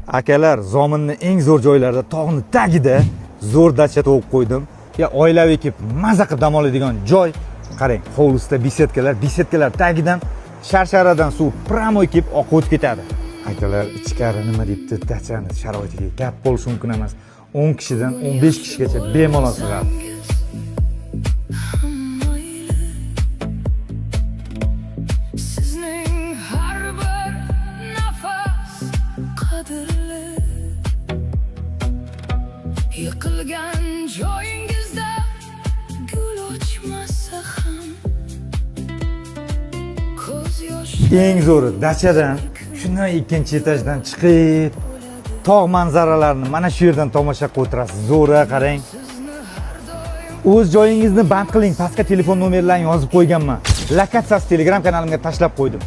Akalar, Zominni eng zo'r joylarida, tog'ni tagida zo'r dacha to'g'ib qo'ydim. Ya oilaviy kelib maza qilib dam oladigan joy. Qarang, hovlisida беседка lar, беседка lar tagidan sharsharadan suv прямой kelib oqib o'tib ketadi. Akalar, ichkari nima debdi, dachani sharoitiga gap bo'lishi mumkin emas. 10 kishidan 15 kishigacha bemalol sig'adi. Mayli. Sizning har bir nafas qadrli. Yiqilgan joyingizda gul ochmasa ham, ko'z yosh Eng zo'ri, dachadan shundan ikkinchi etajdan chiqib, tog' manzaralarini mana shu yerdan tomosha qilib o'tirasiz. Zo'ra, qarang. O'z joyingizni band qiling. Pastga telefon nomerlarini yozib qo'yganman. Lokatsiyasi Telegram kanalimga tashlab qo'ydim.